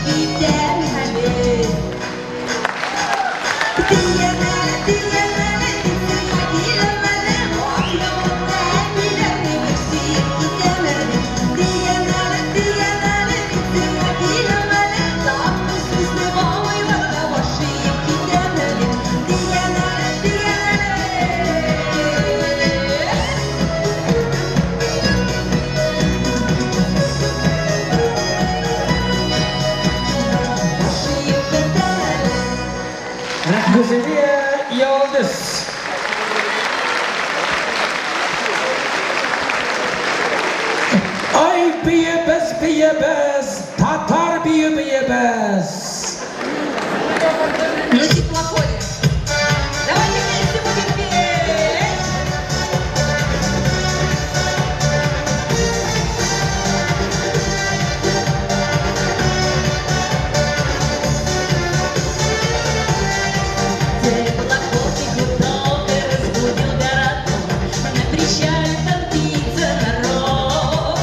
Китәм әле. Тием әле, тием әле, тик сиңа киләм әле. Ак яулыкны әниләрне бер сөеп китәм әле. Тием әле, тием әле, тик сиңа киләм әле. Татлы сүзле бабайларга баш иеп китәм әле. Тием әле, тием әле. Гүзәлия Йолдыз. Ай биебез, биебез, татар бию биебез. На теплоходе. Давайте вместе будем петь. Теплоход и гудок разбудил городок. На причале толпится народ.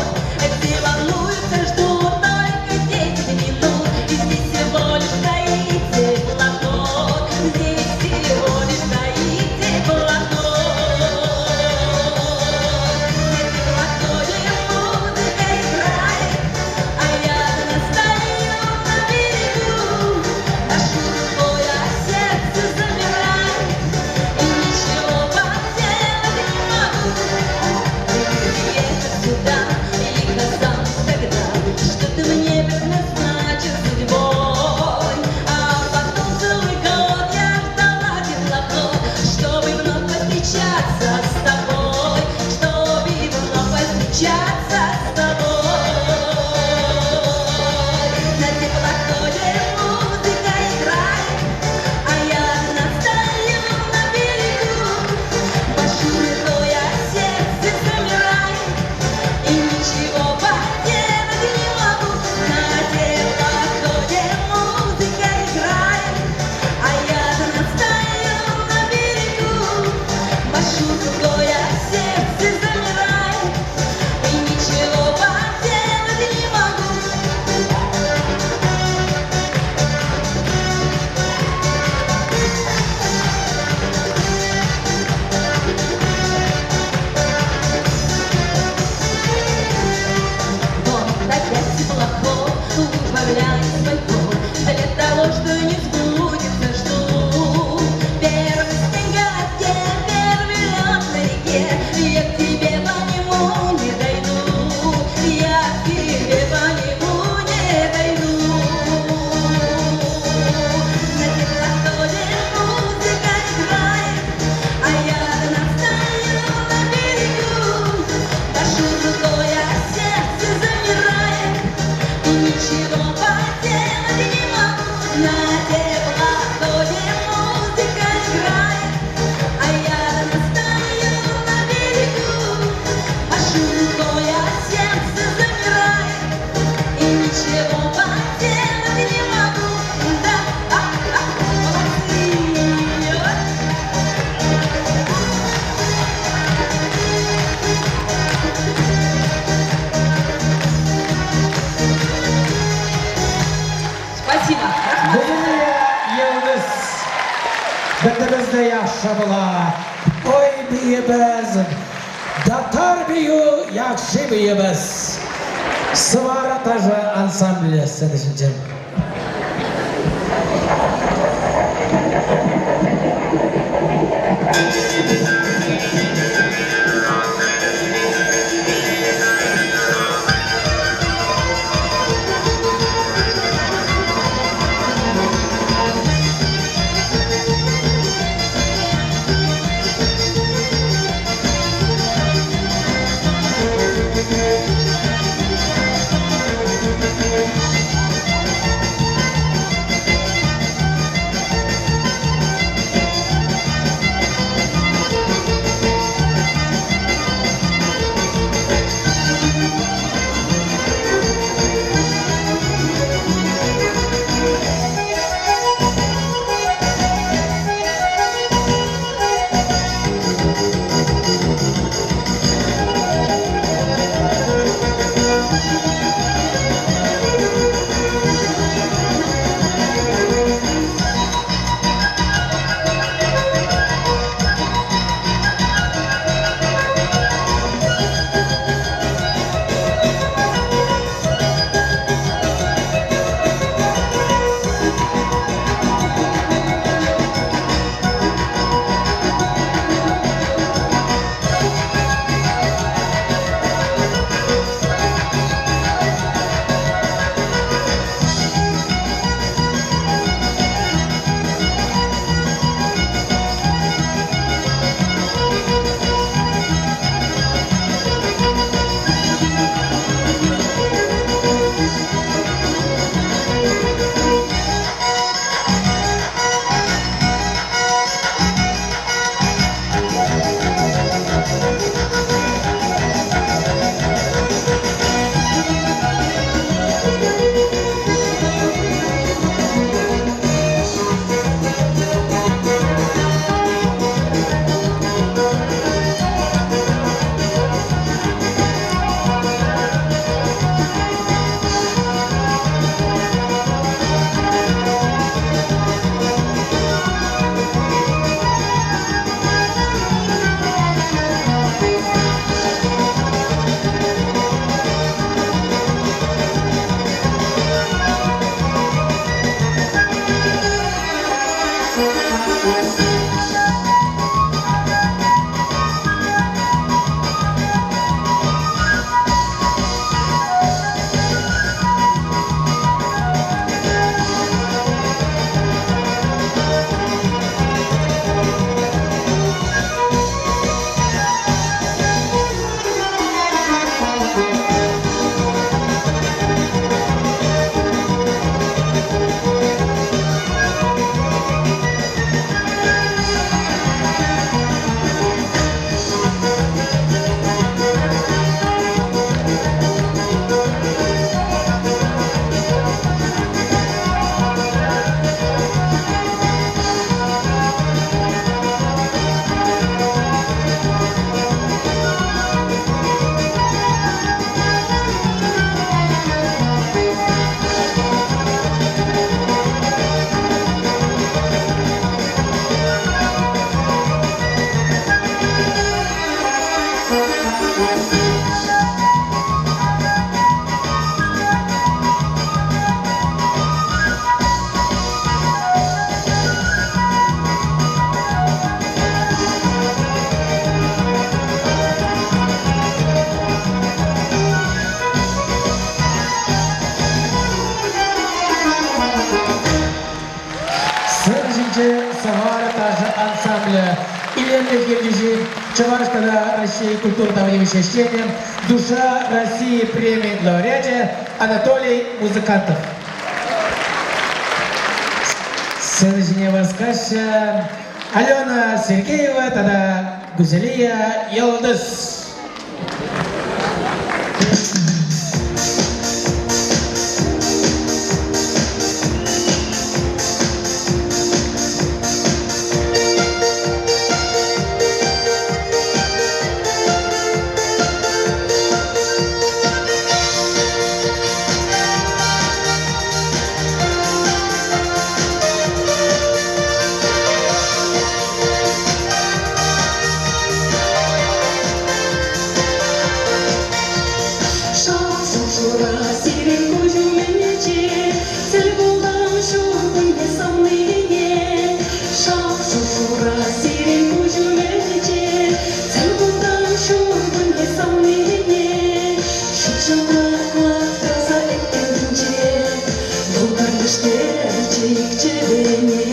Все волнуются, ждут только 10 минут. И здесь всего лишь стоит теплоход. Здесь всего лишь стоит теплоход. На теплоходе музыка играет, а я одна стою на берегу. Машу рукой, а сердце замирает, и ничего поделать не могу. Приехать сюда, и казалось тогда, что ты мне предназначен судьбой. А потом целый год я ждала теплоход, чтобы вновь повстречаться с тобой, чтобы вновь повстречаться с тобой. На теплоходе музыка играет, а я одна стою на берегу. Машу рукой, а сердце замирает, и ничего поделать не могу. На теплоходе музыка играет, а я одна стою на берегу. Машу рукой, а сердце замирает, и ничего поделать не могу. Вот опять теплоход убавляет свой ход. Для того, что не сбудется, жду. Первый снег в городке, первый лед на реке. Я к тебе по нему не дойду. Я к тебе по нему не дойду. На теплоходе музыка играет, а я одна стою на берегу. Машу рукой, а сердце замирает, и ничего поделать не могу. На теплоходе музыка играет, а я одна стою на берегу. Машу рукой, а сердце замирает, и ничего поделать не могу. Да, а, а, молодцы! Вот. Спасибо. Рәхмәт. Гүзәлия Йолдыз. Бөтебез дә яхшы була. Ой биебез. Татар бию яхшы биебез. Свара тоже ансамбле следующим. ташӑ ансамблӗ. Илемлӗх ертӳҫи Чӑваш тата Раҫҫей культура таврипе ӗҫченӗ, Душа России преми лауреачӗ Анатолий Музыкантов. Сцена ҫине васкаҫҫӗ Алена Сергеева тата Гузелия Йӑлдыз. Шап-шура сирӗн куҫ умӗнче тӗл пултӑм ҫуркунне савнине. Шап-шура сирӗн куҫ умӗнче тӗл пултӑм ҫуркунне савнине. Ҫут ҫамрӑклӑх таса ӗмӗтӗнче вӑл пӗрлештерчӗ ик чӗрене.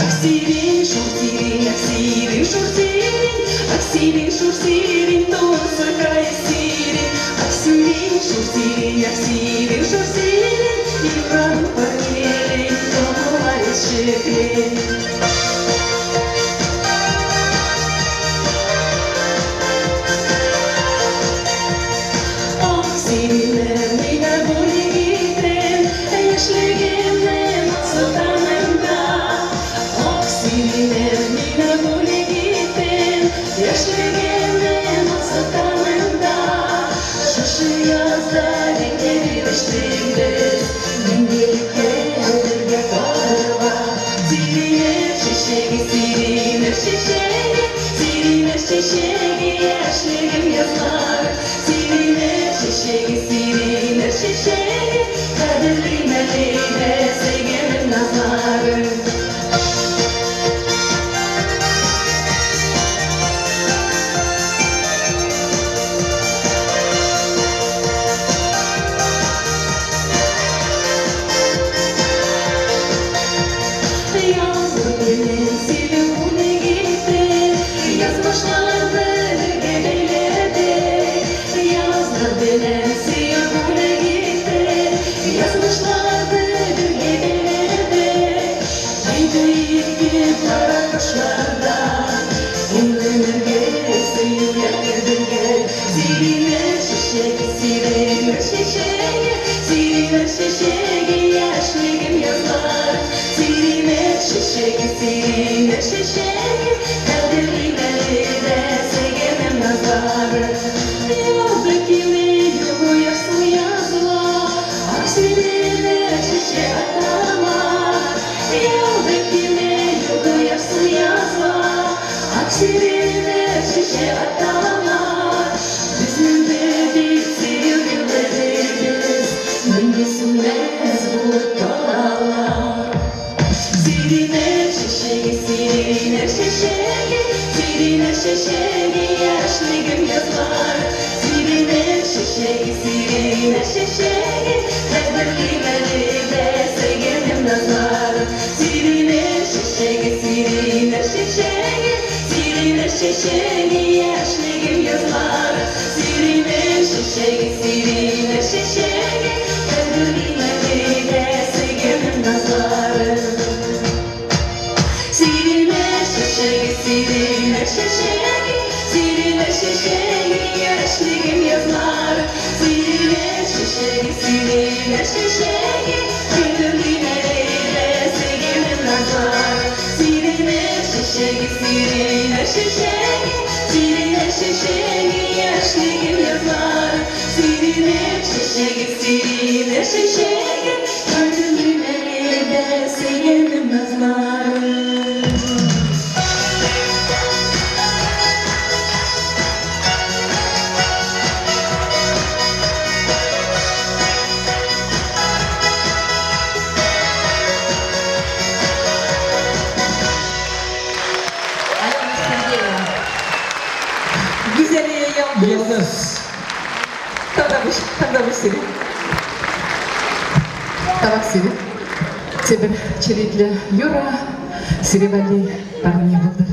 Ах, сирень, шур сирень, ах, сирень, шур сирень, ах, сирень, шур сирень, тусӑ кай сирень. Ах, сирень, шур сирень, ах, сирень, шур сирень, юрату парнелен, кӑмӑла ҫӗклен. Ах, сиренем, нигә бу егетем, яшьлегемнең солтанында. Ах, сиренем, нигә бу егетем, яшьлегемнең солтанында. Шушы язда бик бирештек без, мәңгелеккә бергә калырга. Сиренә чәчәге, сиренә чәчәге, сиренә чәчәге, яшьлегем язлары. Сиренә чәчәге, сиренә чәчәге, кадерлим әле дә сөйгәнем назлары. Язлы белән сөю егете, язмышлар бергә бәйләде. Язлы белән сөю егете, язмышлар бергә бәйләде. Әйдә ике кара кошларда, Әйләнергә сөюгә бергә. Сиренә чәчәге, сиренә чәчәге, сиренә чәчәге, яшьлегем язлары. Сиренә чәчәге, сиренә чәчәге, кадерлим әле дә сөйгәнем назлары. Язы килә, ярсу язла, ак сиренә чәчәк аталар. Язы килә, ярсу язла, ак сиренә чәчәк аталар. Безнең дә бит сөю елларыбыз, мәңге сүнмәс булып калалар. Сиренә чәчәге, сиренә чәчәге, сиренә чәчәге, яшьлегем язлары. Сиренә чәчәге, сиренә чәчәге, кадерлим әле дә сөйгәнем назлары. Сиренә чәчәге, сиренә чәчәге, сиренә чәчәге, яшьлегем язлары. Сиренә чәчәге, сиренә чәчәге, кадерлим әле дә сөйгәнем назлары. Сиренә чәчәге, сиренә чәчәге, сиренә чәчәге, яшьлегем язлары. Сиренә чәчәге, сиренә чәчәге, кадерлим әле дә сөйгәнем назлары. Сиренә чәчәге, сиренә чәчәге, сиренә чәчәге, яшьлегем язлары. Сиренә чәчәге, сиренә чәчәге, кадерлим әле дә сөйгәнем назлары. Алена Сергеева. Гүзәлия Йылдыз. Йылдыз. Тавтапуҫ сире. Тавах сире. Тепӗр черетлӗ юрӑ. Сире валли парне пултӑр.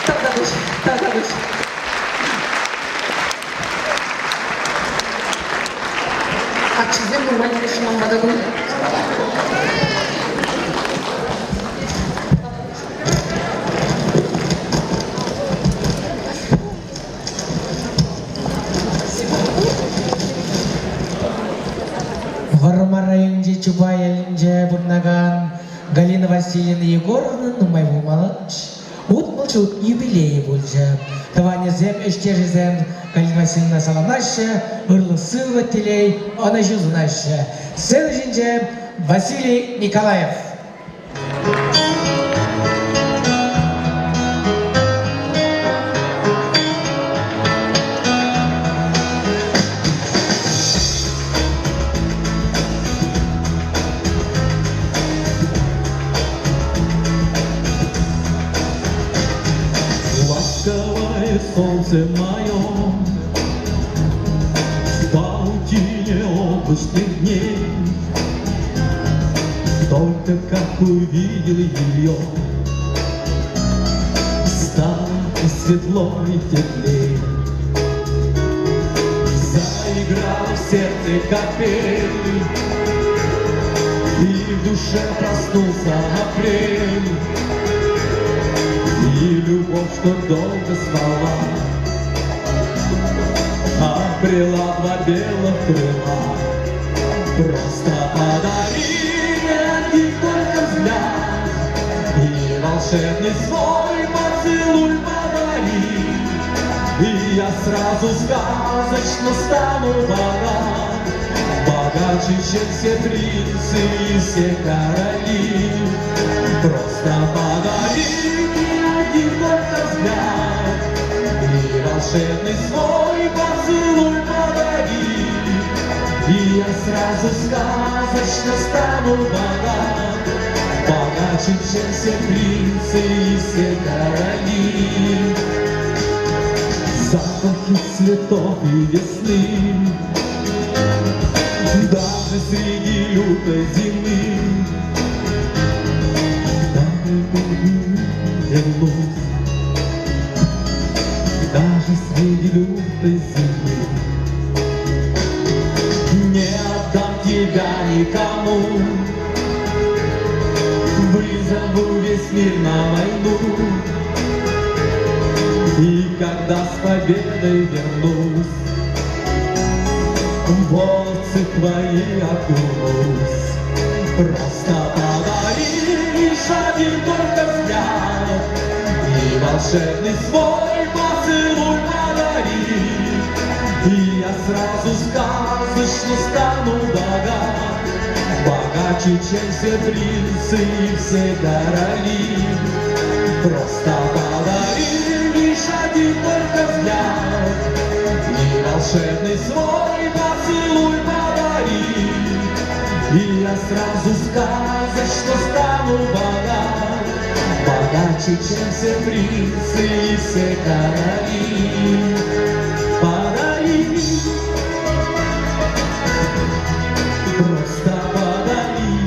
Тавтапуҫ, тавтапуҫ. Каччӑсем нумай килеҫҫӗ ман пата кун. Вӑрмар районӗнчи Чупай ялӗнче пурӑнакан Галина Васильевна Егоровна нумай пулмасть 60 ҫул юбилейӗ пулчӗ. Тӑванӗсем, ӗҫтешӗсем Галина Васильевна саламлаҫҫӗ, ырлӑх-сывлӑх, телей, ӑнӑҫу сунаҫҫӗ. Сцена ҫинче Василий Николаев. Сердце моем, В паутине облачных дней. Только как увидел ее, Стало и светло, и теплей. Заиграла в сердце капель, И в душе проснулся апрель. И любовь, что долго спала, Обрела два белых крыла. Просто подари мне один только взгляд И волшебный свой поцелуй подари. И я сразу сказочно стану богат, Богаче, чем все принцы и все короли. Просто подари мне один только взгляд И волшебный свой поцелуй подари. И я сразу сказочно стану богат, Богаче, чем все принцы и все короли. Запахи цветов и весны, Даже среди лютой зимы. Вернусь, даже среди лютой зимы. Не отдам тебя никому, Вызову весь мир на войну. И когда с победой вернусь, В волосы твои окунусь. Просто подари лишь один только взгляд И волшебный свой поцелуй подари. И я сразу сказочно стану богат, Богаче, чем все принцы и все короли. Просто подари лишь один только взгляд И волшебный свой поцелуй подари. И я сразу сказочно стану богат, Богаче, чем все принцы и все короли. Подари, просто подари.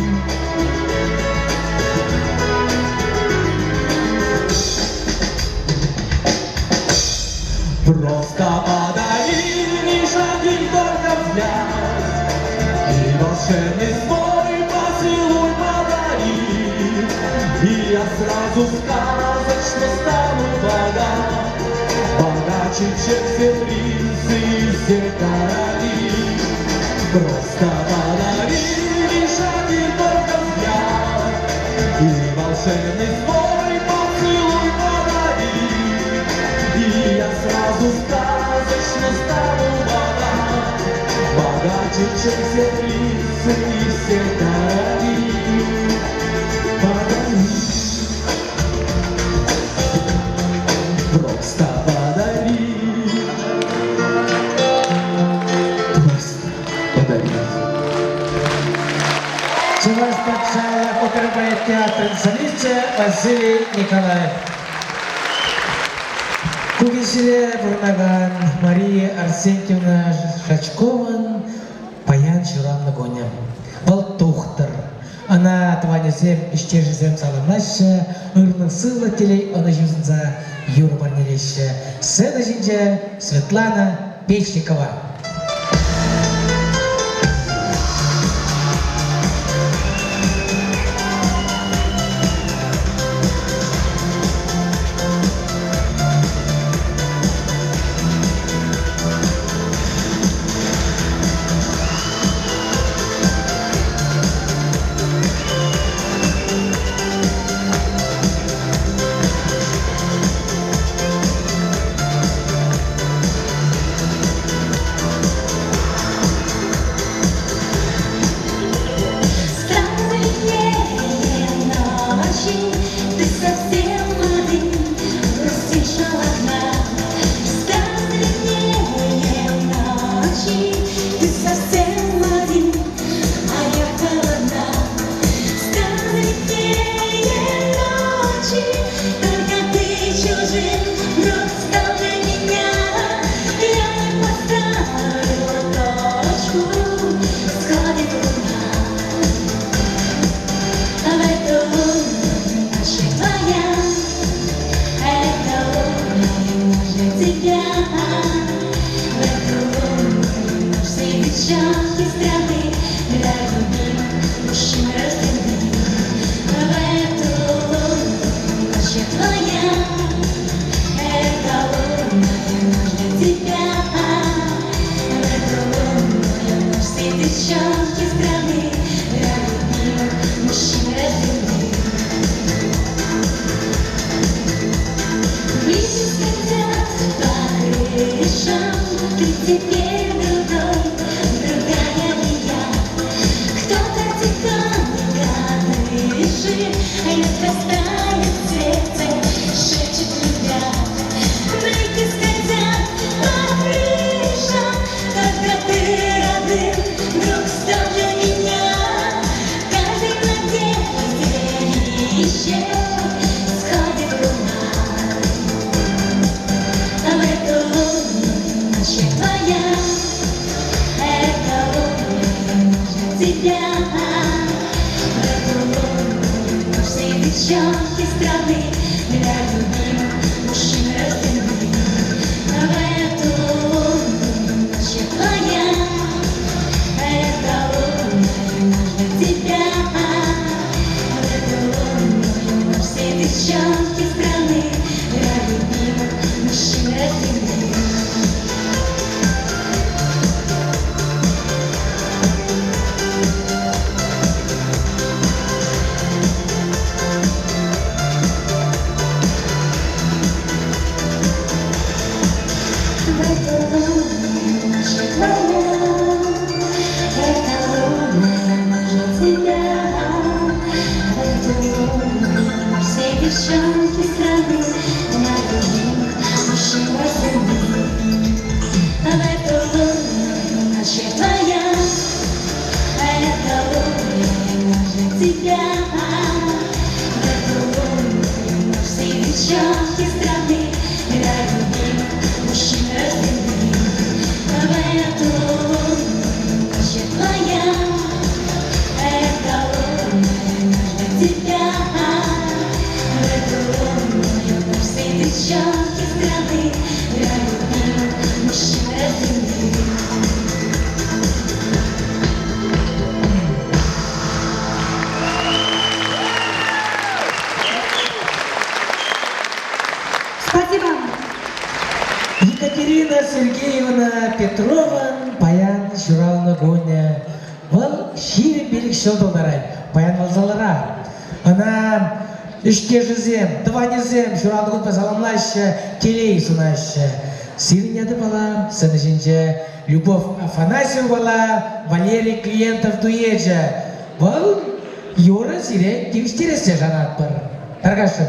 Просто подари лишь один только взгляд И волшебный свой поцелуй подари. И я сразу сказочно стану богат, Богаче, чем все принцы и все короли. Просто подари лишь один только взгляд И волшебный свой поцелуй подари. И я сразу сказочно стану богат, Богаче, чем все принцы и все короли. Подари, просто подари, просто подари. Чӑваш патшалӑх опера театрӗн солисчӗ Василий Николаев. Кукеҫре пурӑнакан Мария Арсентьевна Шачкован паян ҫуралнӑ кунӗ. Вӑл тухтӑр. Ӑна тӑванӗсем, ӗҫтешӗсем саламлаҫҫӗ, ырлӑх-сывлӑх телей ӑнӑҫу сунса юрӑ парнелеҫҫӗ. Сцена ҫинче Светлана Печникова. Странные ночи, ты совсем один, грустишь у окна. Странные ночи, ты совсем один, а я холодна. Странные ночи, только ты чужим вдруг стал для меня. девчонки страны для любимых мужчин рождены. В эту лунную ночь я твоя, эта лунная ночь для тебя. В эту лунную ночь все девчонки страны для любимых мужчин рождены. Блики скользят по крышам, ты теперь другой, другая не я. Кто-то тихонько дышит, лед растает в сердце, шепчет любя. Блики скользят по крышам, только ты родным вдруг стал для меня. В каждой планете еще сходит луна. В эту лунную ночь я твоя, эта лунная ночь для тебя. В эту лунную ночь все девчонки страны для любимых мужчин рождены. В эту лунную ночь я твоя, эта лунная ночь для тебя. В эту лунную ночь все девчонки страны для любимых мужчин рождены. В эту лунную ночь я твоя, эта лунная ночь для тебя. В эту лунную ночь все девчонки страны для любимых мужчин рождены. В эту лунную ночь я твоя, эта лунная ночь для тебя. В эту лунную ночь все девчонки страны для любимых мужчин рождены. В эту лунную ночь я твоя, эта лунная ночь для тебя. В эту лунную ночь все девчонки страны для любимых мужчин рождены. Спасибо. Екатерина Сергеевна Петрова паян ҫуралнӑ кунӗ. Вӑл 25 ҫул тултарать. Паян вӑл залра. Ӑна ӗҫтешӗсем, тӑванӗсем ҫуралнӑ кунпа саламлаҫҫӗ, телей сунаҫҫӗ. Сирӗн ятӑпала сцена ҫинче Любовь Афанасьевӑпала Валерий Клиентов дуэчӗ. Вӑл юрӑ сире тивӗҫтерессе шанатпӑр. Тархасшӑн.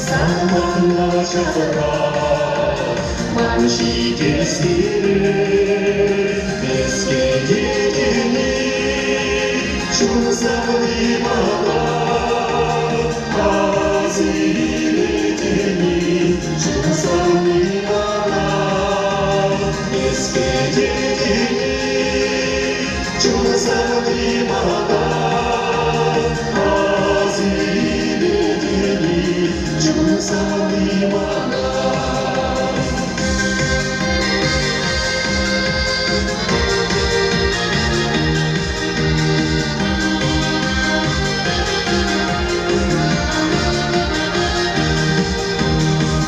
Сан патна часрах ман ҫитес килет. Кӗске тетӗн-и, чун савни мана? Аса илетӗн-и, чун савни мана? Кӗске тетӗн-и, чун савни мана? Аса илетӗн-и, чун савни мана?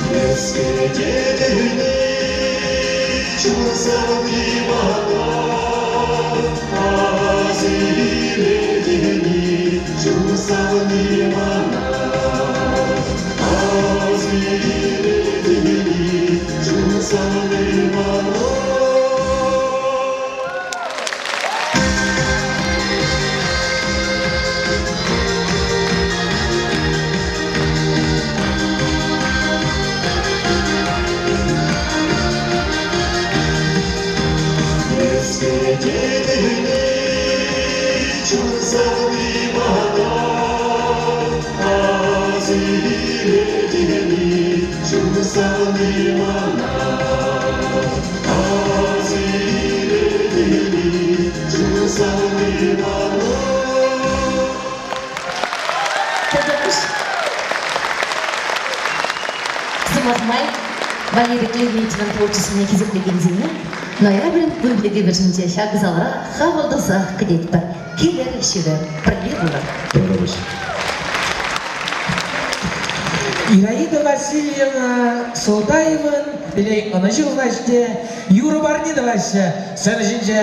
Кӗске тетӗн-и, чун савни мана? Аса илетӗн-и, чун савни мана? Аса илетӗн-и, чун савни мана? Кӗске тетӗн-и, чун савни мана? Аса илетӗн-и, чун савни мана? Аса илетӗн-и, чун савни мана? Тӑтӑш. Сӑмах май, Валерий Клементьевӑн творчествине хисеплекенсене ноябрӗн 15-мӗшӗнче ҫак залра хапӑл тусах кӗтетпӗр. Килӗр, ҫӳрӗр, пӗрле пулӑр. Таврапӑҫ. Ираида Васильевна Солтаевӑн телей ӑнӑҫу влаҫне юрӑ парни тӑваҫҫӗ. Сцена ҫинче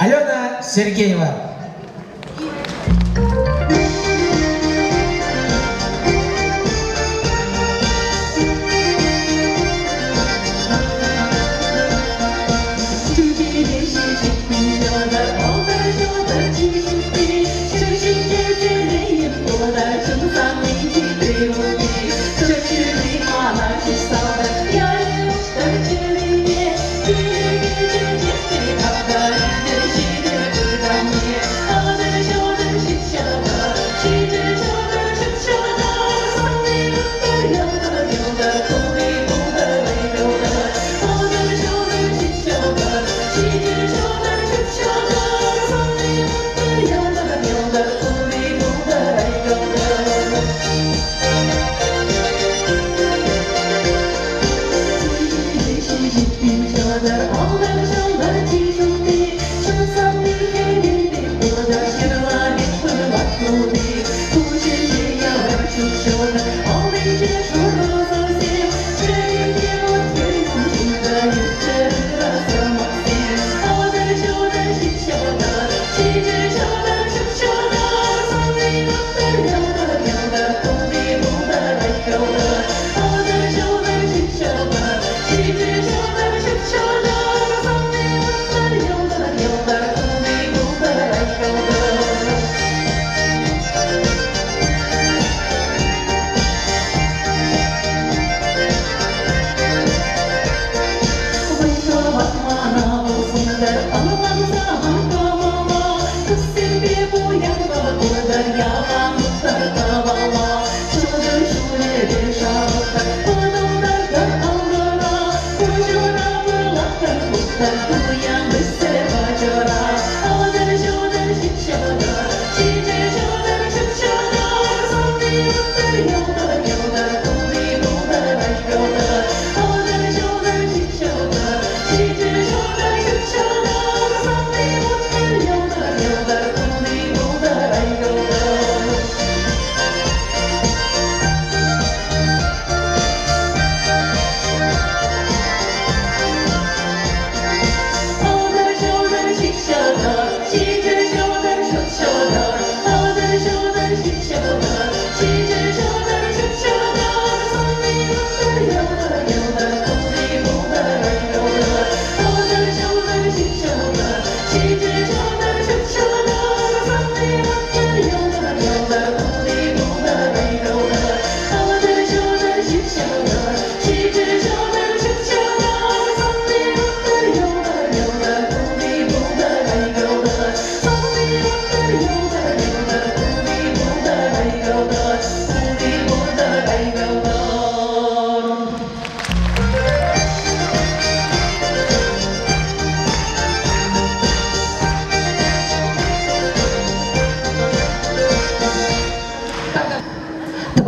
Алена Сергеева. Тӳпере ҫитмен ҫӑлтӑр, алтӑр ҫӑлтӑр чи ҫутти, ҫӗр ҫинче телейӗм пултӑр, чун савнин хитре ути. Ҫӗр ҫырли мана ҫеҫ савтӑр, ялӗ уҫтӑр чӗрене, пилӗке чечек пек аптӑр, ҫитӗр ытамне.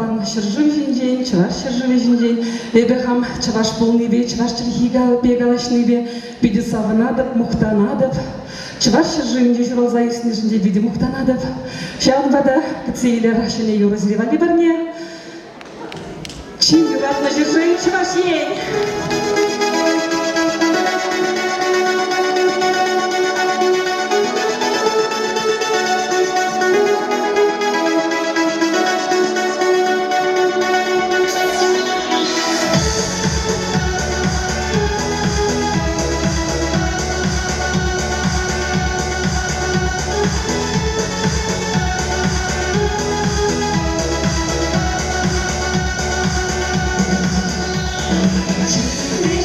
тӑван ҫӗршыв ҫинчен, чӑваш ҫӗршывӗ ҫинчен. Эпӗ хам чӑваш пулнипе, чӑваш чӗлхипе калаҫнипе питӗ савӑнатӑп, мухтанатӑп. Чӑваш ҫӗршывӗнче ҫуралса ӳснӗшӗн те питӗ мухтанатӑп. Ҫавӑнпа та кӗтсе илер ҫӗнӗ юрӑ сире валли парне. Чи юратнӑ ҫӗршыв Чӑваш Ен!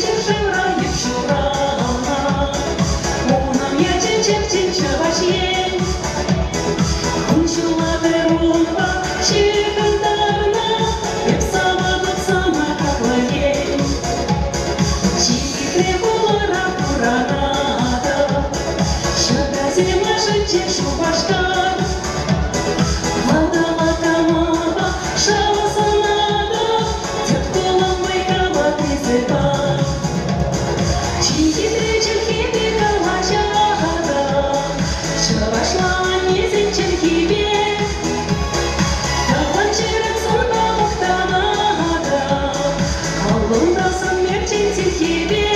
Ҫӗршывра йыш ҫуралнӑ, унӑн ячӗ черчен Чӑваш Ен. Кун-ҫула пӗр унпа ҫыхӑнтарнӑ, эп саватӑп сана хаклӑ ен. Чикӗре хулара пурӑнатӑп, ҫӑкасем ӑшӗнче Шупашкар. Ватӑла камапа шав сӑнатӑп, тӗп хулам вӑй-хала тесе пар. Чи хитре чӗлхепе калаҫатӑп, чӑвашла аннесен чӗлхипе. Тӑван ҫӗрӗм санпа мухтанатӑп, аллунта сан мерчен тилхепе.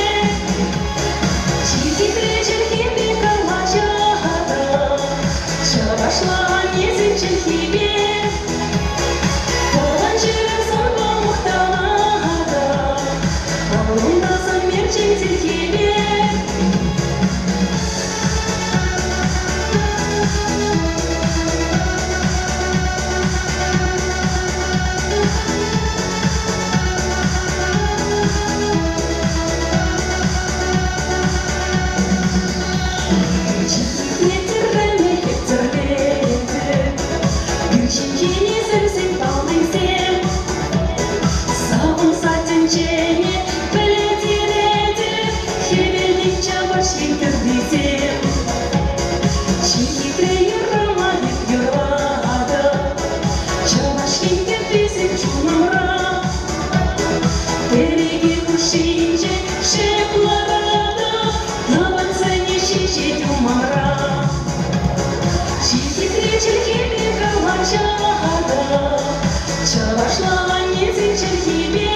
Чи хитре чӗлхепе калаҫатӑп, чӑвашла аннесен чӗлхипе. Тӑван ҫӗрӗм санпа мухтанатӑп, аллунта сан мерчен тилхепе. Тӗрлеме тӗрлетӗп, Ир ҫинчен сӗрсен паллисем. Савӑнса тӗнчене пӗлтеретӗп, Хӗвелтен чӑваш ен тӗррисем. Чи хитре юррӑма эп юрлатӑп, Чӑваш Ен кӗввисем чунӑмра. Кӗреке хушшинче шеп ларатӑп, Тӑвансене ҫиҫет умӑмра. Чи хитре чӗлхепе калаҫатӑп, Чӑвашла аннесен чӗлхипе.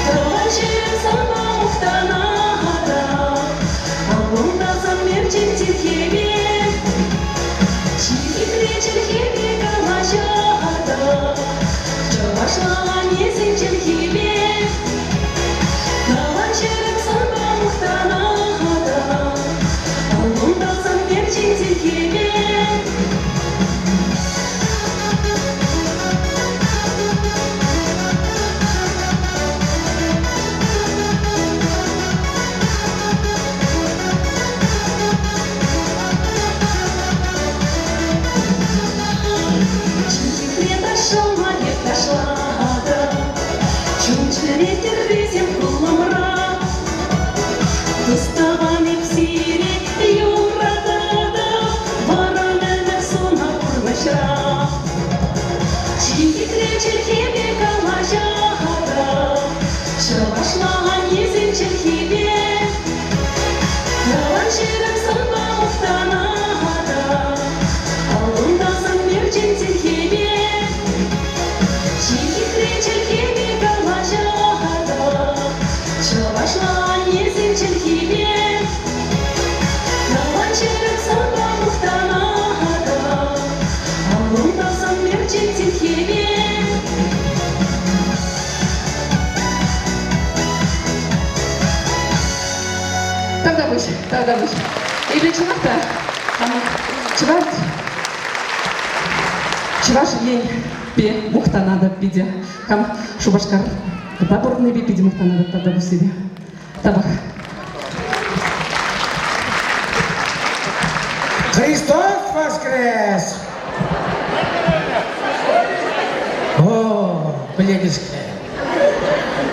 Тӑван ҫӗрӗм санпа мухтанатӑп, Аллунта сан мерчен тилхепе. Чи хитре чӗлхепе калаҫатӑп, Чӑвашла аннесен чӗлхипе. Тӑван ҫӗрӗм санпа мухтанатӑп, Аллунта сан мерчен тилхепе. Чӳхре ташлама эп ташлатӑп, Чун-чӗре тӗррисем хулӑмра. Тус-тӑван эп сире юрататӑп, Вӑрӑм ӗмӗр сунап пурнӑҫра. Чи хитре чӗлхепе калаҫатӑп, Чӑвашла аннесен чӗлхипе. Тӑван ҫӗрӗм санпа мухтанатӑп, Аллунта сан мерчен тилхепе. Чи хитре чӗлхепе калаҫатӑп, Чӑвашла аннесен чӗлхипе. Тӑван ҫӗрӗм санпа мухтанатӑп, Аллунта сан мерчен тилхепе. Тавтапуҫ, тавтапуҫ. Эпӗ чӑнах та чӑваш Чӑваш Енпе мухтанатӑп питӗ. Хам Шупашкарта пурӑннипе питӗ мухтанатӑп тавтапуҫ сире. Тавах. Христос воскрес! О, пӗлетӗр-ҫке.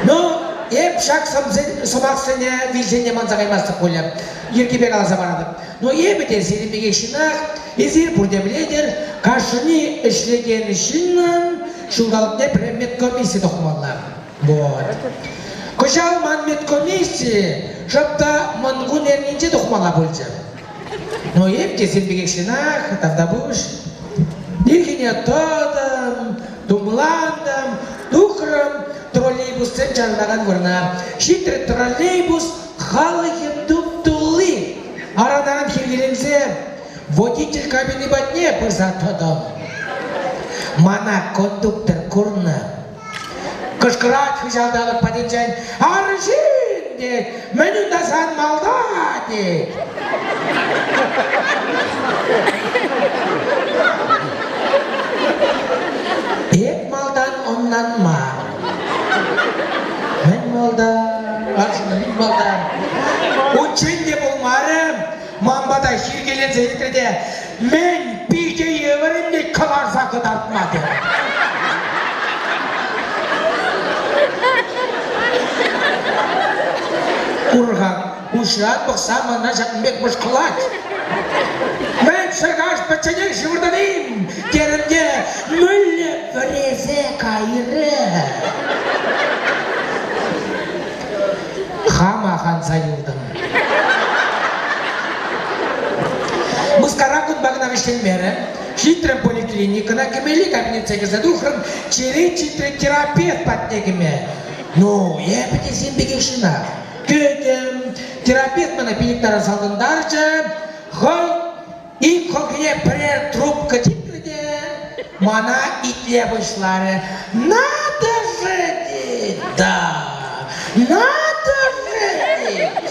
Ну, эп ҫак сӑмахсене вилсен те манса каймастӑп пулӗ. Йӗркипе каласа паратӑп. Ну, эпӗ те сирӗн пекех ҫынах. Эсир пурте пӗлетӗр, кашни ӗҫлекен ҫыннӑн ҫулталӑкне пӗрре медкомисси тухмалла. Вот. Кӑҫал ман медкомисси шӑп та Мӑнкун эрнинче тухмалла пулчӗ. Ну, эп те сен пекех ҫынах, тавтапуҫ. Ирхине тӑтӑм, тумлантӑм, тухрӑм троллейбуссем чарӑнакан вырӑна. Ҫитрӗ троллейбус, халӑхӗ туп-тулли. Аран-аран хиркеленсе водитель кабини патне пырса тӑтӑм. Мана кондуктор курнӑ. Кӑшкӑрать хыҫалталӑк патӗнчен арҫын тет, мӗн унта сан малта тет. Эп малтан ӑнланман. Мӗн малта, арҫын мӗн малта? Унччен те пулмарӗ, ман пата хиркеленсе иртрӗ те мӗн питӗ йывӑр ӗнтӗ кӑларса кӑтартма терӗ. Кур-ха, куҫран пӑхса мана ҫакӑн пек мӑшкӑлать. Мӗн ҫӗркаҫ пӗчченех ҫывӑртӑн-им? терӗм те мӗнле вӗресе кайрӗ. Хама ханса юлтӑм. Мыскара кунпа кӑна вӗҫленмерӗ. Ҫитрӗм поликлиникӑна, кӗмелли кабинетсе кӗрсе тухрӑм, черет ҫитрӗ терапевт патне кӗме. Ну, эпӗ те сан пекех ҫынах. Кӗтӗм. Терапевт мана пилӗк таран салтӑнтарчӗ. Хӑй Ик хӑлхине пӗрер трубка чикрӗ те мана итле пуҫларӗ. Надо же, тет, да, надо же, тет.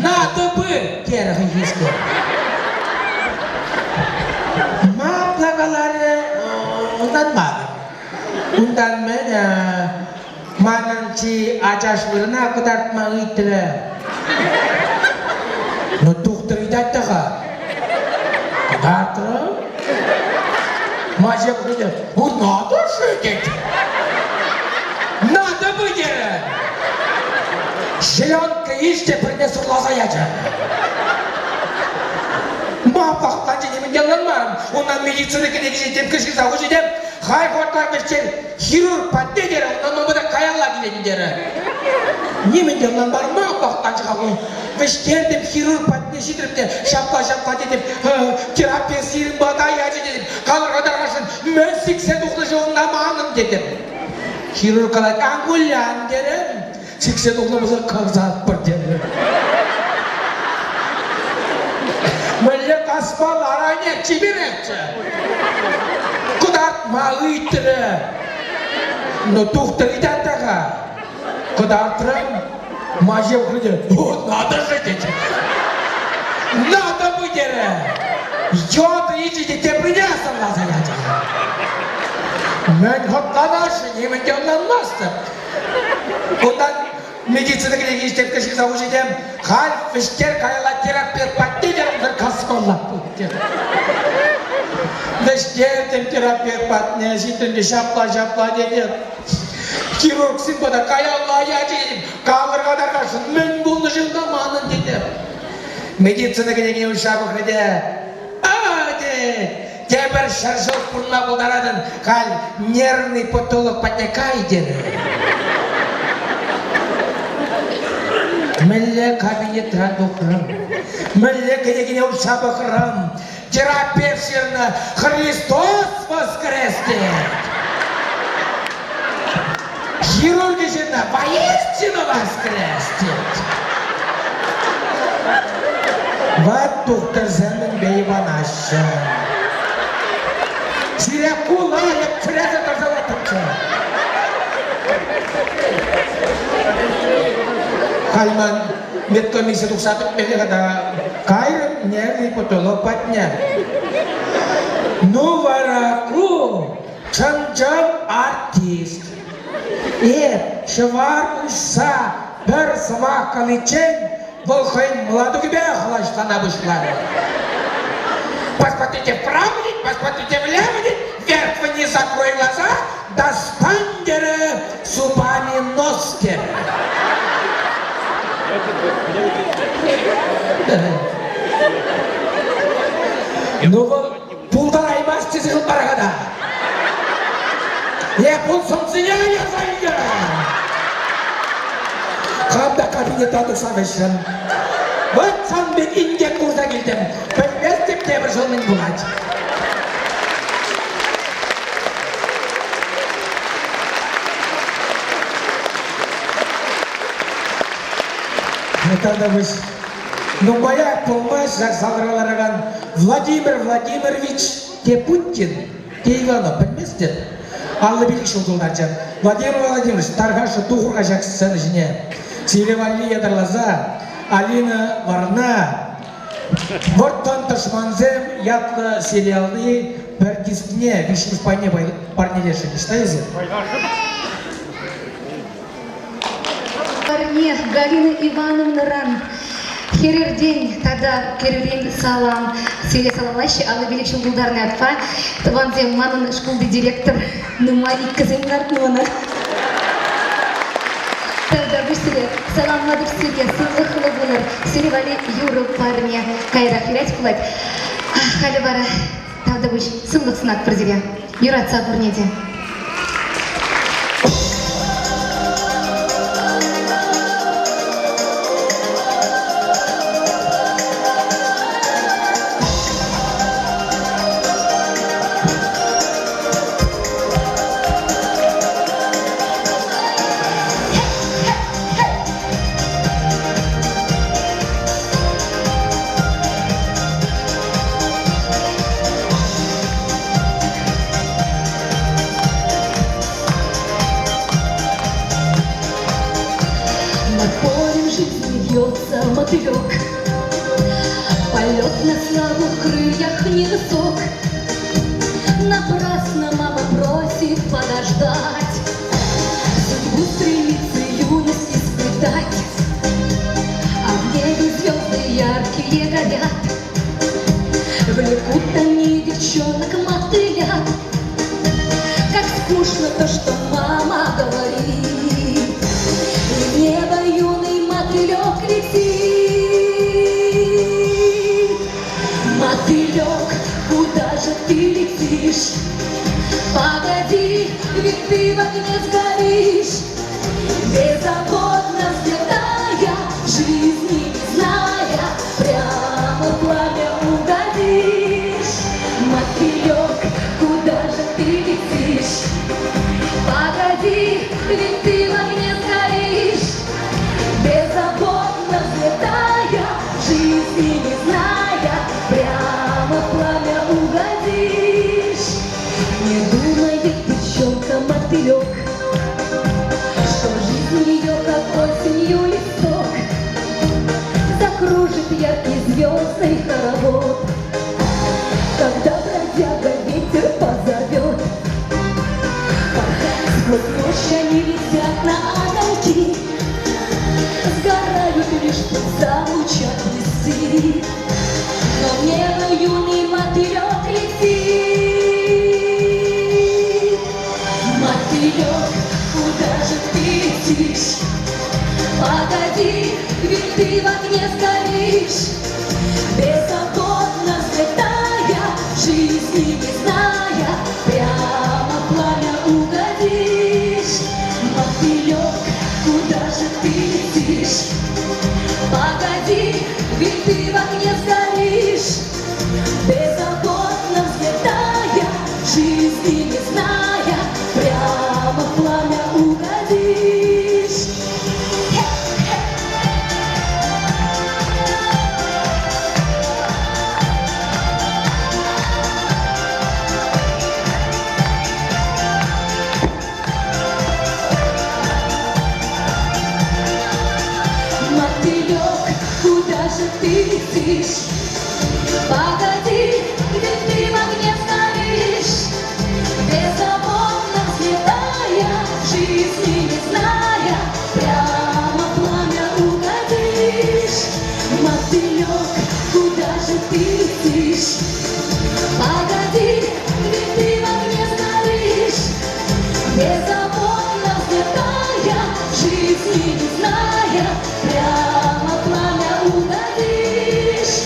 Надо бы, терӗ хӑйхискер. Ма апла каларӗ, ӑнланмарӑм. Унтан мӗн, манӑн чи ачаш вырӑна кӑтартма ыйтрӗ. Ну, тухтӑр ыйтать та-ха. Кӑтартрӑм. Маҫа пулчӗ. Ну, надо же, тет. Надо бы, терӗ. Селедка илчӗ те пӗрне сӑрласа ячӗ. Ма пахтанчӗ нимӗн те ӑнланмарӑм. Унтан медицина кӗнекине темке ҫырса хучӗ те хай хӑвӑртрах вӗҫтерчӗ. Хирург патне терӗ, унтан ман пата каялла килетӗн терӗ. Нимӗн те ӑнланмарӑм, ма пахтанчӗ-ха ку? Вӗҫтертӗм хирург патне ҫитрӗм те ҫапла-ҫапла тетӗп, терапия сирӗн пата ячӗ тетӗп, калӑр-ха тархасшӑн, мӗн сиксе тухнӑ-ши унта манӑн тетӗп. Хирург калать, ан кулян терӗ. Сиксе тухнӑ пулсан касатпӑр терӗ. Мӗнле каспа ларайне чиперехчӗ. Кӑтартма ыйтрӗ. Ну, тухтӑр ыйтать та-ха. Кӑтартрӑм. Маҫе хӑйне, о, надо же, тет. Надо бы, терӗ. Йотӑ илчӗ те теприне сӑнласа ячӗ. Мӗн хӑтланасшӑн, нимӗн те ӑнланмастӑп. Унтан медицина кӗнеки ҫитет ҫырса хучӗ те халь вӗҫтер каялла терапевт патне те каскалла Вӗҫтертӗм терапевт патне ҫитрӗм те ҫапла-ҫапла тетӗп. Хирургсем пата каялла ячӗ тетӗп. Калӑр-ха тархасшӑн, мӗн пулнӑ-ши унта манӑн тетӗп. Медицина кӗнекине уҫса пӑхрӗ те а тет. Тепӗр ҫӗршыв пурӑнма пултаратӑн, халь нервный потолок патне кай терӗ. Мӗнле кабинетран тухрӑм, мӗнле кӗнекене уҫса пӑхрӑм, терапевт ҫырнӑ Христос воскрес тет. Хирурги ҫырнӑ воистину воскрес тет. Ват тухтӑрсем мӗнпе йӑпанаҫҫӗ. Сире кулайӑп чӗресӗр тӑрса лартӑпчӗ. Халь ман медкомисси тухса пӗтмелле тата кайрӑм нервный потолок патне. Ну вара ку чӑн-чӑн артист. Эп ҫӑвар уҫса пӗр сӑмах каличчен вӑл хӑйӗн мӑлатукӗпе хӑлаҫлана пуҫларӗ. Посмотрите вправо, посмотрите влево, вверх-вниз закрой глаза, достань, терӗ, зубами нос, терӗ. Ну вӑл пултараймасть тесе шутларӗ-ха та. Эп ун сӑмсине ярса илтӗм. Хам та кабинета тухса вӗҫрӗм. Вӑт сан пек инкек курса килтӗм. Пӗлместӗп тепӗр ҫул мӗн пулать. Тата пуҫ. Нумаях пулмасть ҫак залра ларакан Владимир Владимирович Тепутин, те Иванов, пӗлместӗп, 55 ҫул тултарчӗ. Владимир Владимирович, тархасшӑн тухӑр-ха ҫак сцена ҫине. Сире валли ятарласа Алина Варна Вӑрттӑн тӑшмансем ятлӑ сериалти пӗр дискне виҫҫӗмӗш пайне парнелесшӗн. Ӑҫта эсир? Парне Галина Ивановнӑран хӗрӗртен тата кӗрӳрен салам. Сире саламлаҫҫӗ 55 ҫул тултарнӑ ятпа. Тӑвансем, манӑн шкулти директор нумай иккӗсем лартнӑ мана. Тавтапуҫ сире, саламлатӑп сире, сывлӑхлӑ пулӑр. Сире валли юрӑ парне кайрах юрать пулать. Халӗ вара тавтапуҫ, сывлӑх сунатпӑр сире. Юратса пурне те. Над полем жизни вьется мотылек, Полет на слабых крыльях невысок. Напрасно мама просит подождать, Судьбу стремится юность испытать. А в небе звезды яркие горят, Влекут они девчонок мотылят. Как скучно то, что мама говорит, И в небо юный мотылек летит. Мотылек, куда же ты летишь? Погоди, ведь ты в огне сгоришь. Беззаботно взлетая, жизни не зная, Прямо в пламя угодишь. Мотылек, куда же ты летишь? Погоди, ведь ты в огне сгоришь. Беззаботно взлетая, жизни не зная, Прямо в пламя угодишь. Не думает пчелка-мотылек, Что жизнь ее, как осенью листок, Закружит яркий звездный хоровод, Когда бродяга ветер позовет. Пока сквозь ночь они летят на огоньки, Сгорают лишь в лучах лисы. Но в небо юный мотылек летит. Мотылек, куда же ты летишь? Погоди, ведь ты в огне сгоришь. Беззаботно взлетая, жизни не зная, Прямо в пламя угодишь. Мотылек, куда же ты летишь? Погоди, ведь ты в огне сгоришь. Беззаботно взлетая, жизни не зная, Прямо в пламя угодишь. Мотылек, куда же ты летишь? Погоди, ведь ты в огне сгоришь. Беззаботно взлетая, жизни не зная, Прямо в пламя угодишь. Мотылек, куда же ты летишь? Погоди, ведь ты в огне сгоришь. Беззаботно взлетая, жизни не зная, Прямо в пламя угодишь.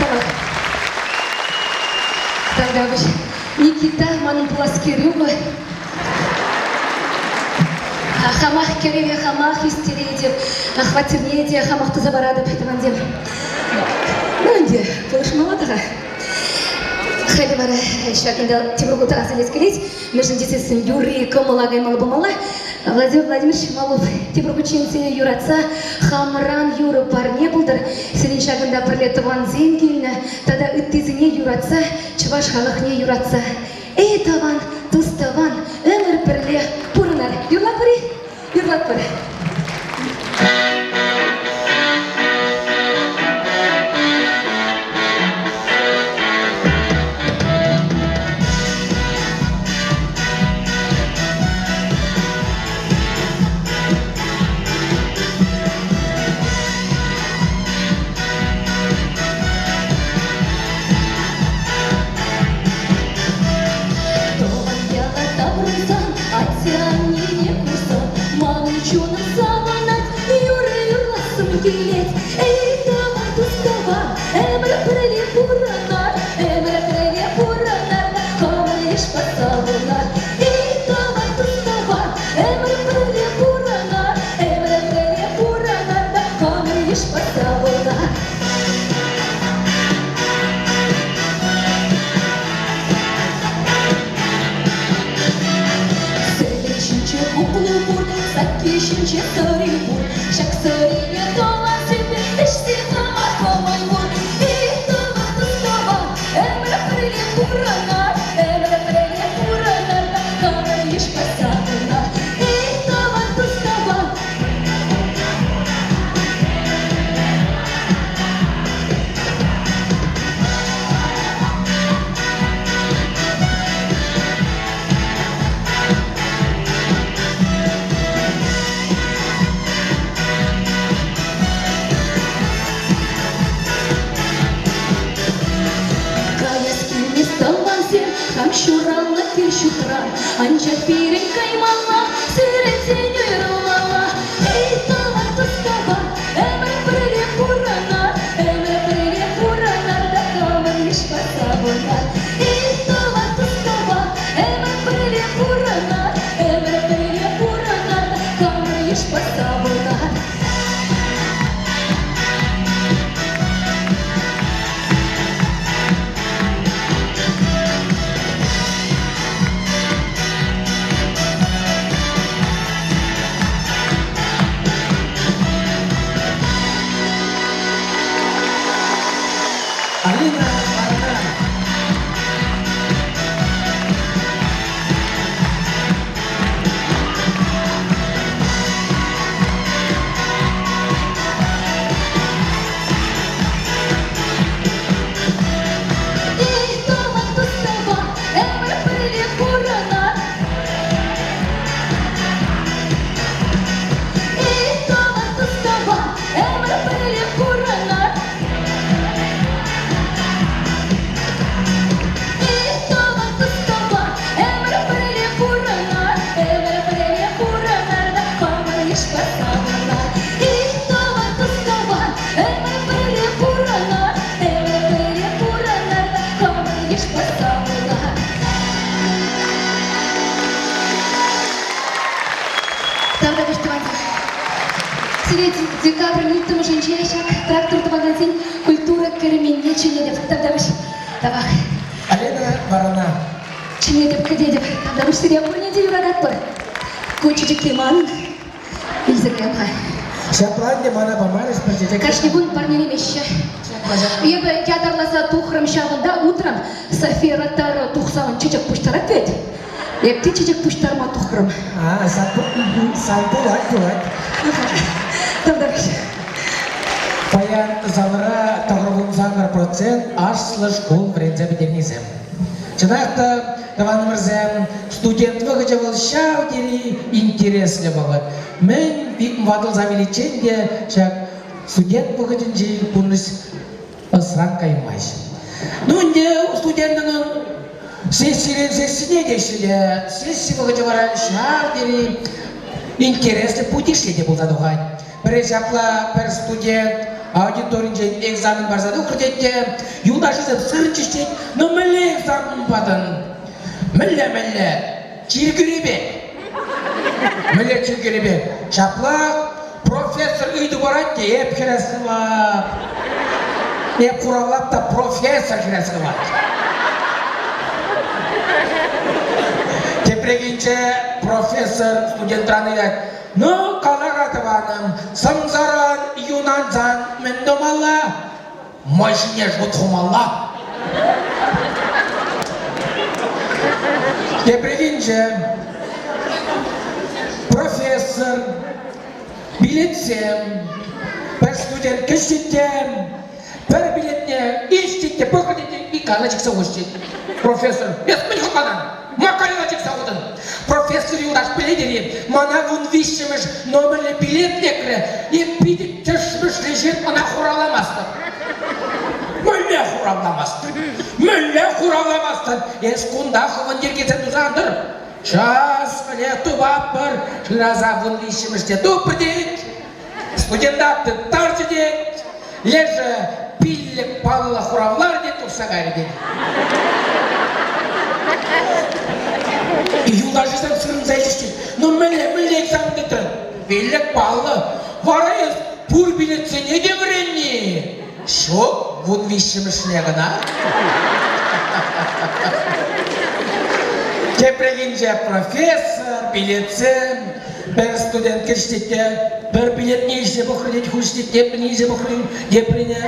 Тавах. Тавтапуҫ. Никита, манӑн пулас кӗрӳ. Хамах кӗрӗве хамах ӳстеретӗп, хваттерне те хамах туса паратӑп, тӑвансем. Ну ӗнтӗ, пулӑшмалла та-ха. Халӗ вара ҫакӑнта тепӗр хут аса илес килет, мӗншӗн тесессӗн юрри кӑмӑла каймалла пулмалла. Владимир Владимирович Малов тепӗр хутчен сире юратса хамӑран юрӑ парне пултӑр. Сирӗн ҫакӑнта пӗрле тӑвансем килнӗ тата ыттисене юратса, чӑваш халӑхне юратса. Эй, тӑван, тус-тӑван, ӗмӗр пӗрле пурӑнар. Юрлатпӑр-и? Юрлатпӑр. Тӑван яла таврӑнсан, атте-аннене курсан, манӑн чунӑм савӑнать, юрӑ юрлассӑм килет. Эй, тӑван тус-тӑван, ӗмӗр пӗрле пурӑнар, ӗмӗр пӗрле пурӑнар, хамӑр йышпа савӑнар. Эй, тӑван тус-тӑван, ӗмӗр пӗрле пурӑнар, ӗмӗр пӗрле пурӑнар, хамӑр йышпа савӑнар. Сӗтел ҫинче хуплу пур, сакки ҫинче сӑри пур. Ҫак сӑрине тӑвансемпе ӗҫсе тӑма кӑмӑл пур. Эй, тӑван тус-тӑван, ӗмӗр пӗрле пурӑнар, ӗмӗр пӗрле пурӑнар та хамӑр йышпа савӑнар. Эй, тӑван тус-тӑван, Каяс килмест тӑвансем, хам ҫуралнӑ кил-ҫуртран. Анчах пирӗн каймалла, сирӗнтен уйрӑлмалла. Эй, тӑван тус-тӑван, ӗмӗр пӗрле пурӑнар, ӗмӗр пӗрле пурӑнар та хамӑр йышпа савӑнар. Эй, тӑван тус-тӑван, ӗмӗр пӗрле пурӑнар, ӗмӗр пӗрле пурӑнар та хамӑр йышпа савӑнар. Алина Арна. Эй, тӑван тус-тӑван, ӗмӗр пӗрле пурӑнар. Эй, тӑван тус-тӑван, ӗмӗр пӗрле пурӑнар. Эй, тӑван тус-тӑван, ӗмӗр пӗрле пурӑнар. Ӗмӗр пӗрле пурӑнар та хамӑр йышпа савӑнар. Эй, тӑван тус-тӑван, ӗмӗр пӗрле пурӑнар. Ӗмӗр пӗрле пурӑнар та хамӑр йышпа савӑнар. Тавтапуҫ тӑвансем. Сире декабрӗн улттӑмӗшӗнче ҫак трактор тӑвакансен культура керменне чӗнетӗп. Тавтапуҫ. Тавах. Алина Барана. Чӗнетӗп, кӗтетӗп. Тавтапуҫ сире пурне те юрататпӑр. Ку чечекки манӑн. Илсе каям-ха. Ҫапла ӗнтӗ мана памарӗҫ пӗр чечек. Кашни кун парнелемеҫҫӗ. Эпӗ ятарласа тухрӑм ҫавӑнта утрӑм. София Ротаро тухсан чечек пуҫтарать вӗт. Эп те чечек пуҫтарма тухрӑм. А, сан, сан пулать, пулать. Тавтапуҫ. Паян залра 98% аслӑ шкул вӗренсе пӗтернисем. Чӑнах та, тӑванӑмӑрсем, студент вӑхӑчӗ вӑл ҫав тери интереслӗ вӑхӑт. Мӗн ватӑлса виличчен те ҫак студент вӑхӑтӗнчи пурнӑҫ ӑсран каймасть. Ну ӗнтӗ студентӑн сессирен сессине теҫҫӗ те, сесси вӑхӑчӗ вара ҫав тери интереслӗ путишле те пулса тухать. Пӗрре ҫапла пӗр студент. Аудиторинчен экзамен парса тухрӗ тет те, юлташӗсем сырчӗҫ тет, ну мӗнле экзамен патӑн? Мӗнле-мӗнле? Чиркӳри пек. Мӗнле чиркӳри пек? Ҫапла профессор ыйту парать те эп хӗрес хывап. Эп хуравлап та профессор хӗрес хывать. Тепрехинче профессор студентран ыйтать, ну, кала-ха, тӑванӑм, сӑмсаран юнансан мӗн тумалла? Мӑй ҫине жгут хумалла. Тепрехинче профессор билетсем пӗр студент кӗҫҫет те пӗр билетне илчӗ те пӑхрӗ те иккана чиксе хучӗ. Профессор, эс мӗн хӑтланан? Макарена чиксе хутӑн. Профессор юлташ пӗлетӗр-и, мана 13-мӗш номерлӗ билет лекрӗ, эп питӗ тӗшмӗшлӗ ҫын ӑна хуравламастӑп. Мӗнле хуравламастӑн? Мӗнле хуравламастӑн? Эс кунта хӑвӑн йӗркесем туса ан тӑр. Час мӗне тупатпӑр, шыраса 13-мӗшне тупрӗ тет. Студента тыттарчӗ тет. Лешӗ пиллӗк паллӑ хуравларӗ те тухса кайрӗ тет. Юлташӗсем сырӑнса илчӗҫ тет. Ну мӗнле, мӗнле экзамен тытрӑн? Пиллӗк паллӑ. Вара эс пур билетсене те вӗренни? Ҫук, 13-мӗшне кӑна. Тепрехинче профессор, билетсем, пӗр студент кӗчӗ те пӗр билетне илсе пӑхрӗ тет, хучӗ тет, теприне илсе пӑхрӗ, теприне.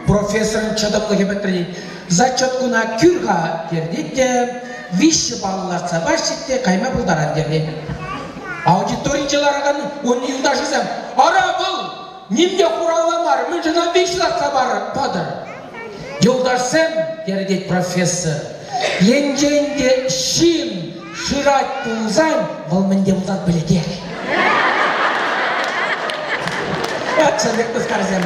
Профессорӑн чӑтӑмлӑхӗ пӗтрӗ тет. Зачеткуна кӳр-ха терӗ те, виҫҫӗ паллӑ лартса пачӗ те кайма пултаран терӗ. Аудиторинче ларакан ун юлташӗсем, ара вӑл ним те хуравламарӗ, мӗншӗн ӑна виҫ лартса патӑр? Юлташсем, терӗ тет профессор, енчен те ҫын шырать пулсан, вӑл мӗн те пулсан пӗлетех. Вот ҫав пек тускарсем.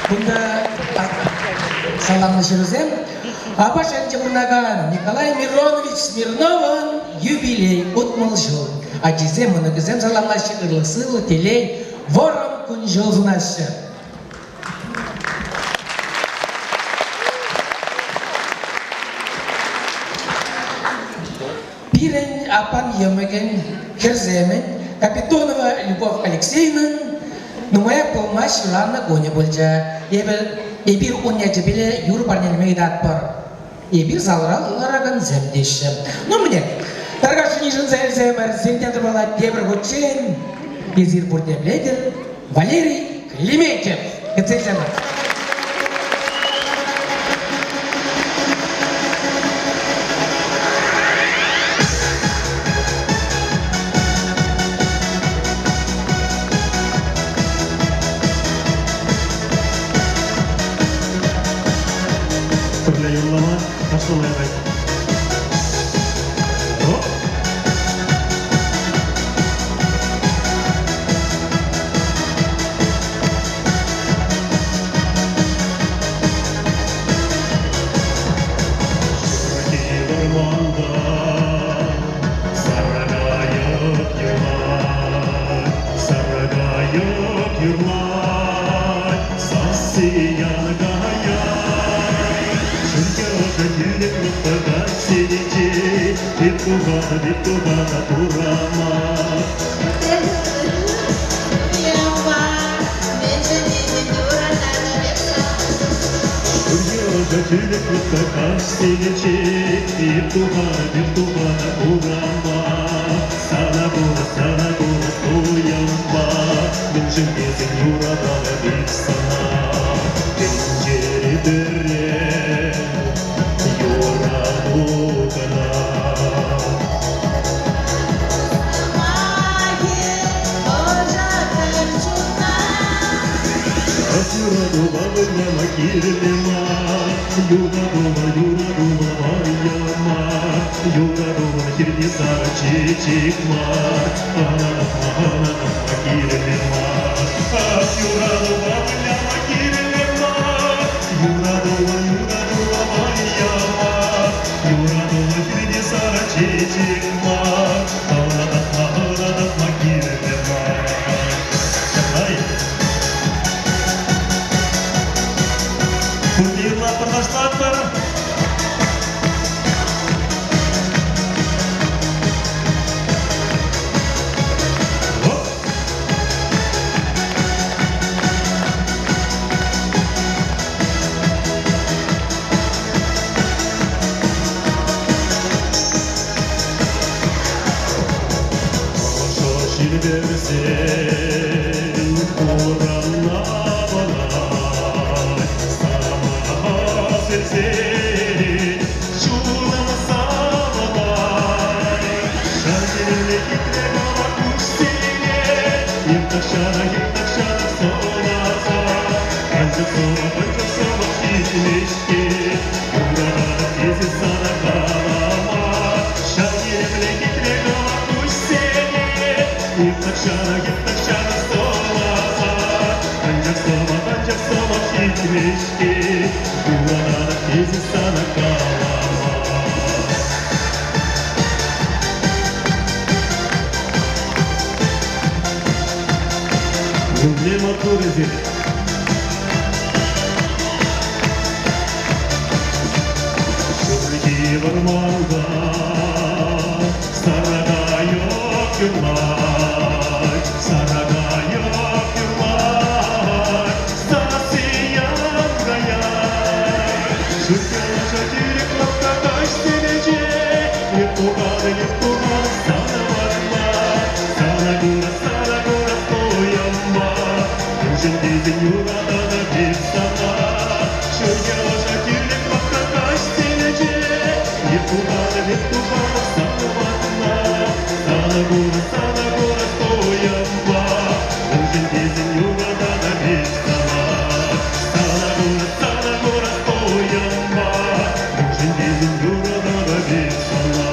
Кунта саламлӑ ҫырусем. Апаш ӗнтӗ пурӑнакан Николай Миронович Смирновӑн юбилей 60 ҫул. Ачисем, мӑнукӗсем саламлаҫҫӗ, ырлӑх-сывлӑх, телей, вӑрӑм кун-ҫул сунаҫҫӗ. Пирӗн аппан йӑмӑкӗн, хӗрсемӗн, Капитонова Любовь Алексеевнӑн нумаях пулмасть ҫуралнӑ кунӗ пулчӗ. Эпӗ, эпир ун ячӗпеле юр парнелеме ыйтатпӑр. Эпир залра ларакансем теҫҫӗ. Ну мӗне, тархасшӑн йышӑнса илсемӗр, сиртен тӑвала тепӗр хутчен. Эсир пурте пӗлетӗр, Валерий Клементьев. Кӗтсе илсемӗр. Пӗрле юрлама, ташлама юрать. Оп! Ҫурхи вӑрманта саркайӑк юрлать, саркайӑк юрлать, сасси янкаять. Ҫӳлте тӳлек лӑпкать сенече, Пит тухана, пит тухана турама. Ҫурхи тӳлек лӑпкать сенече, Пит тухана, пит тухана урама. Сана курас, сана курас туйӑмпа, Мӗншӗн тесен юрататӑп эп сана. Тӗнчери пӗрре юрату кӑна. Ҫак юратупа выляма кирлӗ мар, Юратума, юратума вӑйӑ мар, Юратума хирти сарӑ чечек мар, Ӑна ӑна кирлӗ мар. Ах, юратупа выляма кирлӗ мар, Юратума, юратума вӑйӑ мар, Юратума хирти сарӑ чечек мар, Ӑна татма, ӑна татма кирлӗ. Ташлатпӑр. Оп! Ӑшӑ ҫил вӗрсен хуранна вӑлать, сана сирсен чунӑм савӑнать. Шанчӑклӑ хитре кӑвак куҫсене Иртахҫанах, иртахҫанах сӑнаса, Анчах сӑмах, анчах сӑмах ҫитмест-ҫке. Юрататӑп тесе сана калама, Ҫав илемлӗ хитре кӑвак куҫсене Иртахҫанах, иртахҫанах сӑнаса, Анчах сӑмах, анчах сӑмах ҫитмест-ҫке. Юрататӑп тесе сана калама. Мӗнле маттур эсир! Ҫурхи вӑрманта саракайӑк юрлать, саракайӑк юрлать, сасси янраять. Ҫурхи тӳрӗк лӑпка каҫсенче Ертуган, ертуган, сана ватма, сана кура, сана кура туйӑмма. Мӗншӗн тесен юрататӑп эп сана. Ҫурхи ӑшӑ тӳлек лӑпка каҫсенче Ертуган, ертуган, сана ватма, сана кура, сана кура туйӑмма. Мӗншӗн тесен юрататӑп эп сана. Сана кура, сана кура туйӑмма. Мӗншӗн тесен юрататӑп эп сана.